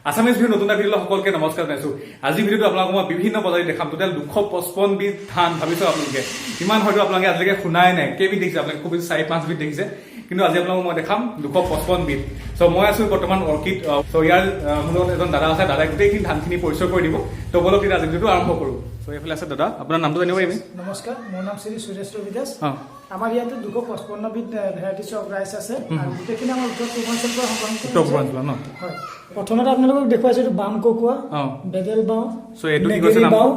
Assamese video' নতুন এটা video' সকলোকে নমস্কাৰ জনাইছো। আজি ভিডিঅ'টো আপোনালোকক মই বিভিন্ন প্ৰজাতি দেখাম। টোটেল 255 বিধ ধান। ভাবিছো আপোনালোকে ইমান হয়তো আপোনালোকে আজিলৈকে শুনাই নাই। কেইবিধ দেখিছে আপোনালোকে? খুব বেছি 4-5 বিধ দেখিছে, কিন্তু আজি আপোনালোকক মই দেখাম 255 বিধ। চ' মই আছো বৰ্তমান অৰ্কিড। চ' ইয়াৰ মোৰ লগত এজন দাদা আছে, দাদাই গোটেইখিনি ধানখিনি পৰিচয় কৰি দিব। ত' ব'লক তেতিয়া আজি ভিডিঅ'টো আৰম্ভ কৰোঁ। চ' এইফালে আছে দাদা, আপোনাৰ নামটো জানিব পাৰিম? নমস্কাৰ, মোৰ নাম শ্ৰী সুৰেশ ৰবিদাস। আমাৰ ইয়াতে 255 বিধ ভেৰাইটিজ অফ ৰাইচ আছে আৰু গোটেইখিনি আমাৰ উত্তৰ পূৰ্বাঞ্চলৰ পৰা সংগ্ৰহ কৰা উত্তৰ হৈছে। পূৰ্বাঞ্চলৰ ন? হয়। প্ৰথমতে আপোনালোকক দেখুৱাইছো এইটো বাম ককুৱা, বেদেল বাও, চ' এইটো কি কৈছে নেগেৰী নাম? বাও,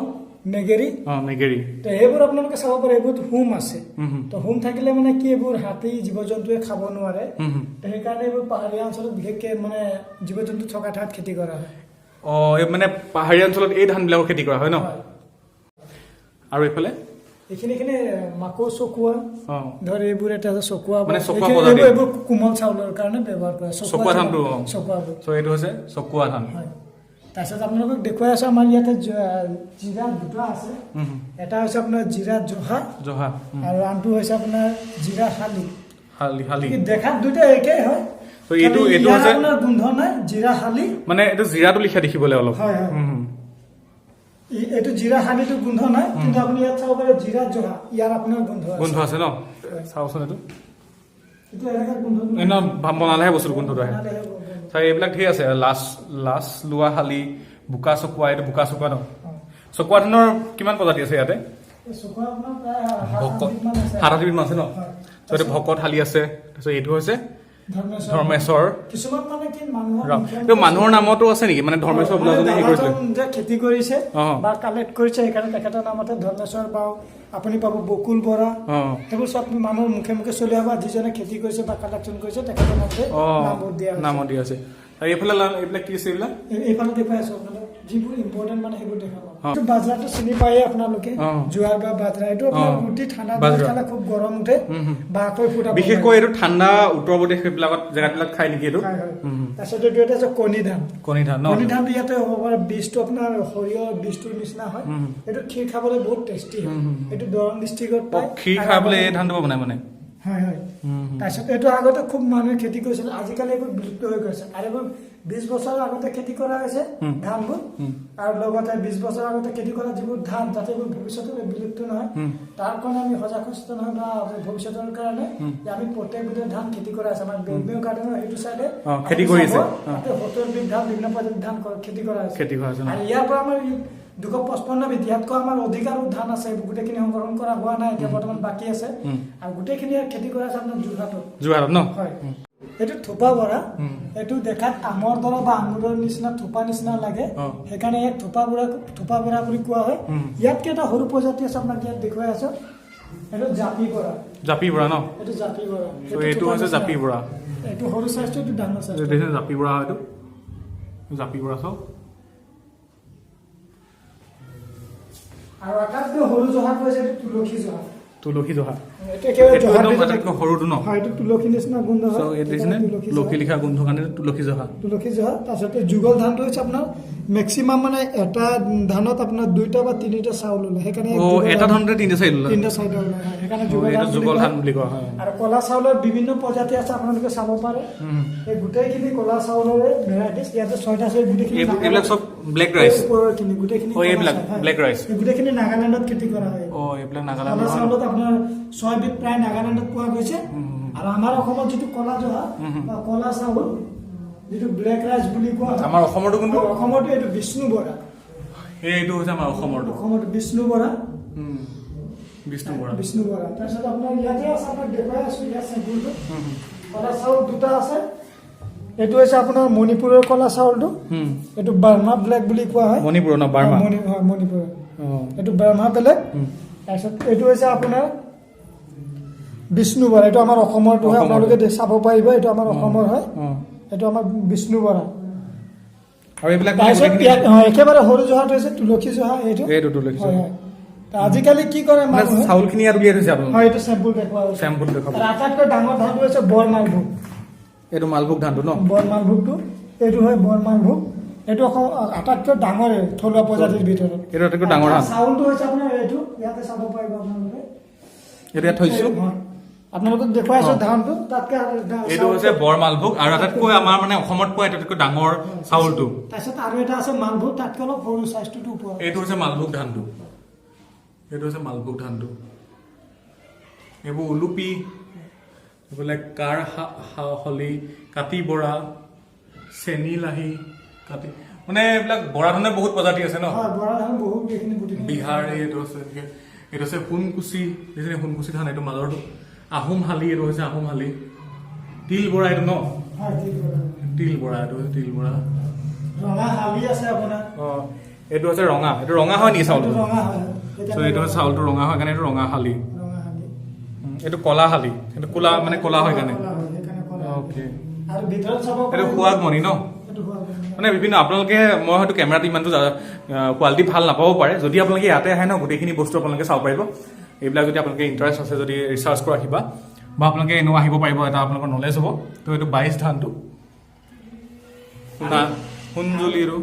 নেগেৰী। নেগেৰী। তো সেইবোৰ আপোনালোকে চাব পাৰে, এইবোৰ হুম আছে। হুম, হুম। তো হুম থাকিলে মানে কি, এইবোৰ হাতী, জীৱ জন্তুৱে খাব নোৱাৰে। হুম, হুম। তো সেইকাৰণে এইবোৰ পাহাৰীয়া অঞ্চলত, বিশেষকে মানে জীৱ জন্তু থকা ঠাইত খেতি কৰা হয়। এই মানে পাহাৰীয়া অঞ্চলত এই ধানবিলাকৰ খেতি কৰা হয় ন? হয়। আৰু এইফালে? এইখিনিখিনি মাকৌ চকুৱা। ধৰ এইবোৰ এটা আছে চকুৱা। মানে চকুৱা এইখিনি- প্ৰজাতি। এইবোৰ কোমল চাউলৰ কাৰণে ব্যৱহাৰ কৰে। চকুৱা ধানটো। চকুৱাবোৰ। চ' এইটো হৈছে চকুৱা ধান। হয়। তাৰপিছত আপোনালোকক দেখুৱাই আছো, আমাৰ ইয়াতে জিৰা দুটা আছে। হুম, হুম। এটা হৈছে আপোনাৰ জিৰা জহা জহা। আৰু আনটো হৈছে আপোনাৰ জিৰা শালি। শালি, শালি। কি দেখাত দুটা একেই হয়। ত' এইটো খালি এইটো ইয়াৰ হৈছে আপোনাৰ গোন্ধ নাই, জিৰা শালি। মানে এইটো জিৰাটো লিখা দেখিবলৈ অলপ। হয়, হয়। হুম, হুম। এইটো জিৰা শালিটো গোন্ধ নাই, কিন্তু আপুনি ইয়াত চাব পাৰে জিৰা জহা, ইয়াৰ আপোনাৰ গোন্ধ আছে। গোন্ধ আছে ন? চাওচোন এইটো। এইটো এনেকা গোন্ধ। এই ন, বনালেহে বস্তুটো গোন্ধটো আহে। বনালেহে গোন্ধ। ছাৰ, এইবিলাক ধেৰ আছে, লাচ লাচ লোৱা শালি, বোকা চকুৱা, এইটো বোকা চকুৱা ন? অ। চকুৱা ধানৰ কিমান প্ৰজাতি আছে ইয়াতে? এই চকুৱা আপোনাৰ প্ৰায় সাত ভকত আঠবিধ মান আছে। 7-8 বিধ মান আছে ন? হয়। চ' এইটো ভকত শালি আছে, তাৰপিছত এইটো হৈছে ধৰ্মেশ্বৰ। ধৰ্মেশ্বৰ। কিছুমান মানে কি মানুহৰ ৰাম। মুখে এইটো মুখে মানুহৰ নামতো আছে নেকি? মানে ধৰ্মেশ্বৰ মানে বোলাজনে হেৰি কৰিছিলে। দাদাজন যে খেতি কৰিছে বা কালেক্ট কৰিছে, সেইকাৰণে তেখেতৰ নামতে ধৰ্মেশ্বৰ বাও আপুনি পাব, বকুল বৰা। সেইবোৰ চব মানুহৰ মুখে মুখে চলি অহা, যিজনে খেতি কৰিছে বা কালেকশ্যন কৰিছে, তেখেতৰ নামতে নামবোৰ দিয়া হৈছে। নামত দিয়া আছে। আৰু এইফালে এইবিলাক কি আছে এইবিলাক? এইফালে দেখুৱাই আছো আপোনালোক, যিবোৰ ইম্পৰ্টেণ্ট মানে সেইবোৰ দেখাব। এইটো বাজৰাটো চিনি পায়ে আপোনালোকে, জোৱাৰ বা বাজৰা। এইটো আপোনাৰ ৰুটি ঠাণ্ডা দিনত বাজৰা। খালে খুব গৰম উঠে হুম, হুম। বা আকৌ ফুটাব বিশেষকৈ এইটো ঠাণ্ডা উত্তৰ প্ৰদেশ এইবিলাকত জেগাবিলাক খাই নেকি এইটো? হয়, হয়। হুম, হুম। তাৰপিছত এইটো এটা আছে কণী ধান। কণী ধান ন? কণী ধানটো ইয়াতে হ'ব পাৰে, বীজটো আপোনাৰ সৰিয়হ বীজটোৰ নিচিনা হয়। হুম। এইটো ক্ষীৰ খাবলৈ বহুত টেষ্টি হয়। হুম, হুম। এইটো দৰং ডিষ্ট্ৰিক্টত পায়। ক্ষীৰ খাবলৈ এই ধানটো বনাই মানে। হয়, হয়। হুম, হুম। তাৰপিছত এইটো আগতে খুব মানুহে খেতি কৰিছিল, আজিকালি এইবোৰ বিলুপ্ত হৈ গৈছে। আৰু এইবোৰ 20 বছৰৰ আগতে খেতি কৰা হৈছে ধানবোৰ। আৰু লগতে 20 বছৰৰ আগতে খেতি কৰা যিবোৰ ধান, যাতে এইবোৰ ভৱিষ্যতে বিলুপ্ত নহয়, তাৰ কাৰণে আমি সজাগ সচেতন হয় বা ভৱিষ্যতৰ কাৰণে যে আমি প্ৰত্যেকবিধ ধান খেতি কৰা আছে। আমাৰ বেলমেও গাৰ্ডেনৰ সেইটো চাইডে খেতি কৰি আছে। তাতে 70 বিধ ধান, বিভিন্ন প্ৰজাতিৰ ধান খেতি কৰা হৈছে। খেতি কৰা হৈছে ন? আৰু ইয়াৰ পৰা আমাৰ 255 বিধ, ইয়াতকৈ আমাৰ অধিক আৰু ধান আছে, গোটেইখিনি সংগ্ৰহণ কৰা হোৱা নাই, এতিয়া বৰ্তমান বাকী আছে। আৰু গোটেইখিনি ইয়াত খেতি কৰা আছে আপোনাৰ যোৰহাটত। যোৰহাটত ন? হয়। এইটো থোপা বৰা। এইটো দেখাত আমৰ দৰে বা আঙুৰৰ নিচিনা, থোপা নিচিনা লাগে। সেইকাৰণে ইয়াক থোপা বৰা বুলি কোৱা হয়। ইয়াতকে এটা সৰু প্ৰজাতি আছে, আপোনাক ইয়াত দেখুৱাই আছো, এইটো জাপি বৰা। জাপি বৰা ন? এইটো জাপি বৰা। চ' এইটো থোপা হৈছে নিচিনা। জাপি বৰা। এইটো সৰু চাইজটো, এইটো ডাঙৰ চাইজটো। দেখিছে, জাপি বৰা হয় এইটো, জাপি বৰা চাওক। আৰু আটাইতকৈ সৰু জহাটো হৈছে এইটো তুলসী জহা। তুলসী জহা। এইটো একেবাৰে এইটো জহাৰ একদম ভিতৰত আটাইতকৈ সৰুটো ন? হয়, এইটো তুলসী নিচিনা গোন্ধ হয়। চ' এইটো দেখিছেনে? সেইকাৰণে তুলসী তুলসী জহা। লিখা গোন্ধ কাৰণে তুলসী জহা। তুলসী জহা। তাৰপিছতে যুগল ধানটো হৈছে আপোনাৰ মেক্সিমাম মানে এটা ধানত আপোনাৰ দুইটা বা তিনিটা চাউল ওলায়, সেইকাৰণে ইয়াক যুগল এটা ধান- ধানতে তিনিটা চাইড ওলায়। তিনিটা চাউল ওলায়, হয়। সেইকাৰণে যুগল এইটো ধান বুলি যুগল কোৱা ধান হয়। বুলি কোৱা হয়। আৰু ক'লা চাউলৰ বিভিন্ন প্ৰজাতি আছে, আপোনালোকে চাব পাৰে। এই গোটেইখিনি ক'লা চাউলৰে ভেৰাইটিজ। ইয়াতে ছয়টা আছে গোটেইখিনি এইবিলাক চব ব্লেক ৰাইচ। এই ওপৰৰখিনি গোটেইখিনি ক'লা এইবিলাক চাউল, হয়। Black rice. এই গোটেইখিনি নাগালেণ্ডত খেতি কৰা হয়। এইবিলাক ক'লা নাগালেণ্ডৰ। চাউলত আপোনাৰ 6 বিধ প্ৰায় নাগালেণ্ডত পোৱা গৈছে। আৰু আমাৰ অসমত যিটো ক'লা জহা বা ক'লা চাউল, যিটো ব্লেক ৰাইচ বুলি কোৱা হয়। আমাৰ অসমৰটো কোনটো? আৰু অসমতো এইটো বিষ্ণু বৰা। এইটো হৈছে আমাৰ অসমৰটো। অসমত বিষ্ণু বৰা। বিষ্ণু বৰা। বিষ্ণু বৰা। তাৰপিছত আপোনাৰ ইয়াতে আছে, আপোনাক দেখুৱাই আছো ইয়াত চেম্পুলটো। হুম, হুম। ক'লা চাউল দুটা আছে। এইটো হৈছে আপোনাৰ মণিপুৰৰ ক'লা চাউলটো। এইটো বাৰ্মা ব্লেক বুলি কোৱা হয়। মণিপুৰৰ ন, বাৰ্মা? হয়, মণিপুৰৰ। এইটো বাৰ্মা ব্লেক। তাৰপিছত এইটো হৈছে আপোনাৰ বিষ্ণু বৰা। এইটো আমাৰ অসমৰটো হয়। অসমৰটো। আপোনালোকে চাব পাৰিব, এইটো আমাৰ অসমৰ হয়। এইটো আমাৰ বিষ্ণু বৰা। আৰু এইবিলাক মানে তাৰপিছত গোটেইখিনি- ইয়াত একেবাৰে সৰু জহাটো হৈছে তুলসী জহা এইটো। এইটো তুলসী হয়, জহা। হয়। তা আজিকালি কি কৰে মানে মানুহে চাউলখিনি ইয়াত উলিয়াই থৈছে আপোনালোকে? হয়, এইটো চেম্পুল দেখুওৱা হৈছে। চেম্পুল দেখুৱাব। আৰু আটাইতকৈ ডাঙৰ ধানটো হৈছে বৰ মালভোগ। এইটো মালভোগ ধানটো ন? বৰ মালভোগটো এইটো হয়, বৰ মালভোগ। এইটো অসম আটাইতকৈ ডাঙৰ থলুৱা প্ৰজাতিৰ ভিতৰত। এইটো আটাইতকৈ ডাঙৰ ধান। চাউলটো হৈছে আপোনাৰ এইটো, ইয়াতে চাব পাৰিব আপোনালোকে। এইটো ইয়াত থৈছো। হয়। আপোনালোকক দেখুৱাইছো ধানটো, তাতকে আৰু এইটো হৈছে বৰ মালভোগ আৰু আটাইতকৈ আমাৰ মানে অসমত পোৱা আটাইতকৈ ডাঙৰ চাউলটো। তাৰপিছত আৰু এটা আছে মালভোগ, তাতকে অলপ সৰু, চাইজটোতো ওপৰত। এইটো হৈছে মালভোগ ধানটো, এইটো হৈছে মালভোগ ধানটো। এইবোৰ উলুপি, এইবিলাক কাৰ হলি, কাতি বৰা, চেনি লাহি, কাতি, মানে এইবিলাক বৰা ধানৰ বহুত প্ৰজাতি আছে ন? হয়, বৰা ধান বহুত এইখিনি গোটেইখিনি। বিহাৰ এইটো আছে, এনেকে এইটো আছে সোণকুচি, দেখিছেনে সোণকুচি ধান, এইটো মাজৰটো আহোম শালি, এইটো হৈছে আহোম শালি। তিল বৰা এইটো ন? হয়, তিল বৰা। তিল বৰা, এইটো হৈছে তিল বৰা। ৰঙা শালি আছে আপোনাৰ। অ, এইটো হৈছে ৰঙা, এইটো ৰঙা হয় নেকি চাউলটো? এইটো ৰঙা হয়। চ' এইটো হৈছে চাউলটো ৰঙা হয় কাৰণে এইটো ৰঙা শালি। ৰঙা শালি। এইটো কলা শালি, এইটো ক'লা, মানে ক'লা হয় কাৰণে। ক'লা হয়, সেইকাৰণে ক'লা। অ'কে। আৰু ভিতৰত চাব এইটো পাৰিব- সুৱাগমণি ন? এইটো সুৱাগমণি। মানে বিভিন্ন আপোনালোকে, মই হয়তো কেমেৰাত ইমানটো কোৱালিটি ভাল নাপাব পাৰে, যদি আপোনালোকে ইয়াতে আহে ন, গোটেইখিনি বস্তু আপোনালোকে চাব পাৰিব। এইবিলাক যদি আপোনালোকে ইণ্টাৰেষ্ট আছে, যদি ৰিচাৰ্চ কৰা কিবা বা আপোনালোকে এনেও আহিব পাৰিব, এটা আপোনালোকৰ নলেজ হ'ব। তো এইটো 22 ধানটো, সোণা সোণজুলি আৰু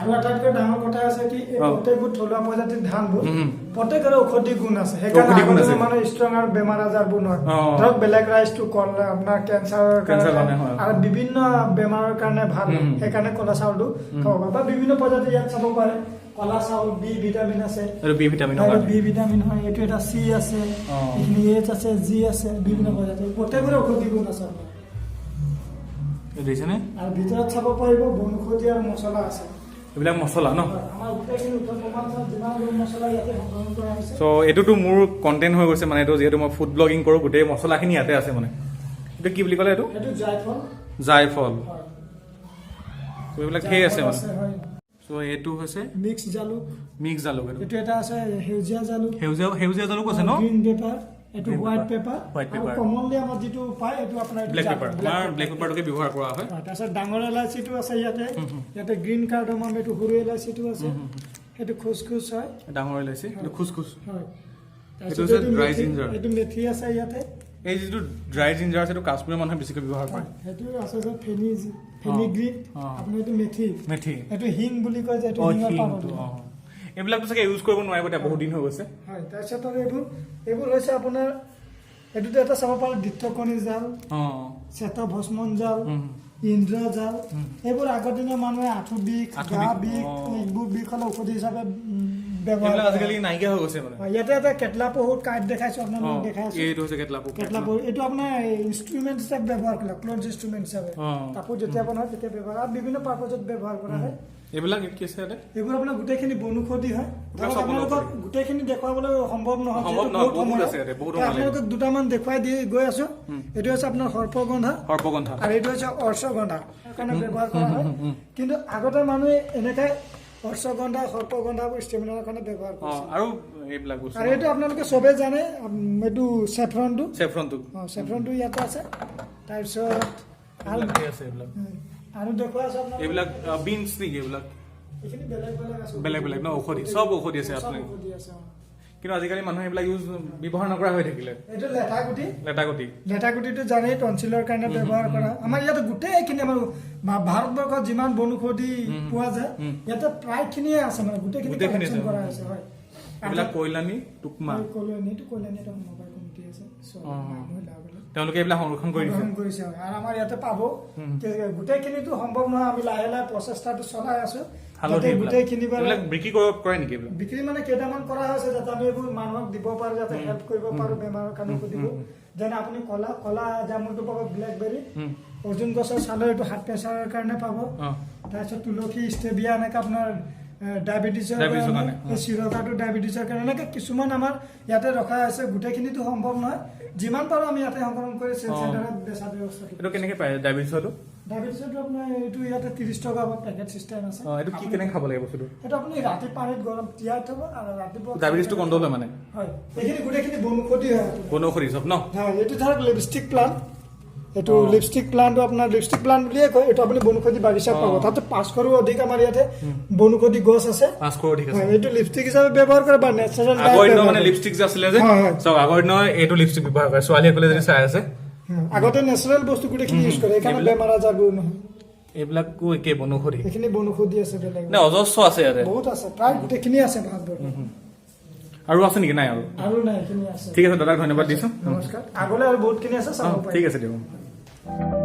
আৰু আটাইতকৈ ডাঙৰ কথা আছে কি, এই প্ৰত্যেকবোৰ থলুৱা প্ৰজাতিৰ ধানবোৰ প্ৰত্যেকৰে ঔষধি গুণ আছে। সেইকাৰণে ঔষধি গুণ আগৰ আছে। দিনৰ মানুহ ষ্ট্ৰং আৰু বেমাৰ আজাৰবোৰ নহয়। ধৰক বেলেগ ৰাইচটো কল আপোনাৰ কেঞ্চাৰৰ কেঞ্চাৰ কাৰণে কাৰণে হয়। আৰু বিভিন্ন বেমাৰৰ কাৰণে ভাল, সেইকাৰণে ক'লা চাউলটো খাব পাৰে। বা বিভিন্ন প্ৰজাতি ইয়াত চাব পাৰে, ক'লা চাউল বি ভিটামিন আছে। এইটো বি ভিটামিনৰ আৰু কাৰণে। বি ভিটামিন হয়, এইটো এটা চি আছে, এইখিনি এইচ আছে, জি আছে, বিভিন্ন প্ৰজাতি প্ৰত্যেকৰে ঔষধি গুণ আছে আপোনাৰ। এইটো দেখিছেনে? আৰু ভিতৰত চাব পাৰিব বনৌষধি আৰু মছলা আছে। এইবিলাক মছলা ন? হয়, আমাৰ গোটেইখিনি উত্তৰ পূৰ্বাঞ্চল যিমানবোৰ মছলা ইয়াতে সংগ্ৰহ কৰা হৈছে। চ' এইটোতো মোৰ কণ্টেণ্ট হৈ গৈছে, মানে এইটো যিহেতু মই ফুড ব্লগিং কৰোঁ, গোটেই মছলাখিনি ইয়াতে আছে। মানে এইটো কি বুলি ক'লে এইটো? এইটো জায়ফল। জায়ফল। হয়। চ' এইবিলাক ধেৰ আছে মানে। জায়ফল হয়। চ' এইটো হৈছে মিক্স জালুক। মিক্স জালুক এইটো। এইটো এটা আছে সেউজীয়া জালুক। সেউজীয়া জালুক আছে ন? গ্ৰীণ পেপাৰ, এইটো Green white pepper. Paper. White আৰু pepper. Commonly আমাৰ যিটো পায় এইটো আপোনাৰ এইটো ব্লেক জালুক, পেপাৰ, black আমাৰ pepper। Black পেপাৰটোকে ব্যৱহাৰ কৰা হয়। হয়, তাৰপিছত ডাঙৰ এলাইচিটো আছে ইয়াতে, ইয়াতে গ্ৰীণ কাৰ্ডামম, এইটো সৰু এলাইচিটো আছে, সেইটো খোজ খোজ হয়। ডাঙৰ ইলাচি এইটো খুচ খুচ। হয়। এইটো তাৰপিছত হৈছে এইটো dry ginger। এইটো মেথি আছে ইয়াতে। এই যিটো ড্ৰাই জিঞ্জাৰ আছে, এইটো কাশ্মীৰৰ মানুহে বেছিকৈ ব্যৱহাৰ কৰে। সেইটো আছে যে ফেনি গ্ৰীণ, আপোনাৰ এইটো মেথি। মেথি। এইটো হিং বুলি কয় যে, এইটো হিঙৰ হিংটো, পাউডাৰ। এইবিলাকতো চাগে ইউজ কৰিব নোৱাৰিব এতিয়া, বহুত দিন হৈ গৈছে। হয়, তাৰপিছত আৰু এইবোৰ হৈছে আপোনাৰ এইটোতে এটা চাব পাৰে দিত্যকণি জাল, শ্বেত ভস্মন জাল, ইন্দ্ৰ জাল, এইবোৰ আগৰ দিনৰ মানুহে আঁঠু বিষ, আঁঠু গা বিষ, বিষ, এইবোৰ বিষ হ'লে ঔষধি হিচাপে ব্যৱহাৰ এইবিলাক কৰে। আজিকালি নাইকিয়া হৈ গৈছে মানে। হয়, ইয়াতে এটা কেটলা পহুৰ কাঁইট দেখাইছো আপোনালোকক, দেখাইছো। এইটো হৈছে কেটলা পহু। কেটলা পহু এইটো আপোনাৰ ইনষ্ট্ৰুমেণ্ট হিচাপে ব্যৱহাৰ কৰে, ক্লথ ইনষ্ট্ৰুমেণ্ট হিচাপে। কাপোৰ যেতিয়া বনায় তেতিয়া ব্যৱহাৰ, আৰু বিভিন্ন পাৰ্পজত ব্যৱহাৰ কৰা হয়। এইবিলাক কি আছে ইয়াতে? এইবোৰ আপোনাৰ গোটেইখিনি বনৌষধি হয়। এইবিলাক ধৰক চব আপোনালোকক বনৌষধি। গোটেইখিনি দেখুৱাবলৈ সম্ভৱ নহয়, সম্ভৱ যিহেতু নহয়, বহুত বহুত সময় আছে ইয়াতে, বহুত হয়। সময় লাগিব। আপোনালোকক দুটামান দেখুৱাই দি গৈ আছো। এইটো হৈছে আপোনাৰ সৰ্পগন্ধা। সৰ্পগন্ধা। আৰু এইটো হৈছে অৰ্শগন্ধা কাৰণে ব্যৱহাৰ কৰা হয়। কিন্তু আগতে মানুহে এনেকে অৰ্শগন্ধা, সৰ্পগন্ধাবোৰ ষ্টেমিনাৰ কাৰণে ব্যৱহাৰ কৰিছিল। আৰু এইবিলাক বস্তু। আৰু এইটো আপোনালোকে চবে জানে, এইটো চেফ্ৰনটো। চেফ্ৰনটো। চেফ্ৰনটো ইয়াতে আছে। তাৰপিছত আৰু এইবিলাক ধেৰ আছে এইবিলাক। আৰু দেখুৱাই আছো আপোনালোকক। এইবিলাক বিনছ নেকি এইবিলাক? এইখিনি বেলেগ বেলেগ আছে। বেলেগ বেলেগ ন, ঔষধি, চব ঔষধি আছে চব আপোনালোকে। ঔষধি আছে, অ। কিন্তু আজিকালি মানুহে এইবিলাক ইউজ ব্যৱহাৰ নকৰা হৈ থাকিলে। এইটো লেটাগুটি। লেটাগুটি। লেটাগুটিটো জানেই, টনচিলৰ কাৰণে ব্যৱহাৰ কৰা। আমাৰ ইয়াতে গোটেইখিনি আমাৰ ভাৰতবৰ্ষত যিমান বনৌষধি পোৱা যায়, ইয়াতে প্ৰায়খিনিয়ে আছে, মানে গোটেইখিনি গোটেইখিনি কালেকশ্যন আছে। কৰা হৈছে, হয়। এইবিলাক কল্যাণী টুকমা। এই কল্যাণী, এইটো কল্যাণী এটা সমবায় কমিটি আছে, মহিলাসকলে তেওঁলোকে এইবিলাক সংৰক্ষণ কৰি দিছে। সংৰক্ষণ কৰিছে, হয়। আৰু আমাৰ ইয়াতে পাব। গোটেইখিনিতো সম্ভৱ নহয়, আমি লাহে লাহে প্ৰচেষ্টাটো চলাই আছো হালধি যাতে এইবিলাক। গোটেইখিনি বাৰু এইবিলাক বিক্ৰী কৰিব কৰে নেকি এইবিলাক? বিক্ৰী মানে কেইটামান কৰা হৈছে, যাতে আমি এইবোৰ মানুহক দিব পাৰো, যাতে হেল্প কৰিব পাৰো বেমাৰৰ কাৰণে সুধিব। যেনে আপুনি কলা জামুনটো পাব, ব্লেকবেৰী, অৰ্জুন গছৰ ছালৰ এইটো হাত প্ৰেছাৰৰ কাৰণে পাব। তাৰপিছত তুলসী, ষ্টেভিয়া, এনেকৈ আপোনাৰ ডায়েবেটিছৰ ডায়েবেটিছৰ কাৰণে, কাৰণে, এই চিৰকাটো ডায়েবেটিছৰ কাৰণে, এনেকৈ কিছুমান আমাৰ ইয়াতে ৰখা আছে। গোটেইখিনিতো সম্ভৱ নহয়, যিমান পাৰো আমি ইয়াতে সংকলন কৰি চেল চেণ্টাৰত বেচা ব্যৱস্থাটো। এইটো কেনেকে পায় ডায়েবেটিছৰটো? ডায়েবেটিছৰটো আপোনাৰ এইটো ইয়াতে 30 টকা পেকেট চিষ্টেম আছে। এইটো কি কেনেকে খাব লাগে বস্তুটো? সেইটো আপুনি ৰাতি পানীত গৰম তিয়াই থ'ব আৰু ৰাতিপুৱা ডায়েবেটিছটো কণ্ট্ৰল হয় মানে? হয়, এইখিনি গোটেইখিনি বনৌষধি হয় আপোনাৰ। বনৌষধি চব ন? হয়, এইটো ধৰক লিপষ্টিক প্লান্ট, এইটো লিপষ্টিক প্লান্টটো আপোনাৰ লিপষ্টিক প্লান্ট বুলিয়ে কয়। এইটো আপুনি বনৌষধি বাগিচাত পাব, তাতে 500ৰো অধিক আমাৰ ইয়াতে বনৌষধি গছ আছে। 500ৰো অধিক আছে। হয়, এইটো লিপষ্টিক হিচাপে ব্যৱহাৰ কৰে বা নেচাৰেল আগৰ দিনৰ মানে লিপষ্টিক যে আছিলে যে, হয়, হয়। চাওক, আগৰ দিনৰ এইটো লিপষ্টিক ব্যৱহাৰ কৰে ছোৱালীসকলে, যদি চাই আছে। আগতে নেচাৰেল বস্তু গোটেইখিনি ইউজ কৰে, সেইকাৰণে বেমাৰ আজাৰবোৰ নহয়। এইবিলাকো একেই বনৌষধি। এইখিনি বনৌষধি আছে বেলেগ। নে অজস্ৰ আছে ইয়াতে? বহুত আছে, প্ৰায় গোটেইখিনি আছে ভাৰতবৰ্ষত। আৰু আছে নেকি? নাই আৰু? আৰু নাই, এইখিনি আছে। ঠিক আছে, দাদাক ধন্যবাদ দিছোঁ। নমস্কাৰ। আগলৈ আৰু বহুতখিনি আছে, চাব অঁ, পাৰিব। ঠিক আছে দিয়ক।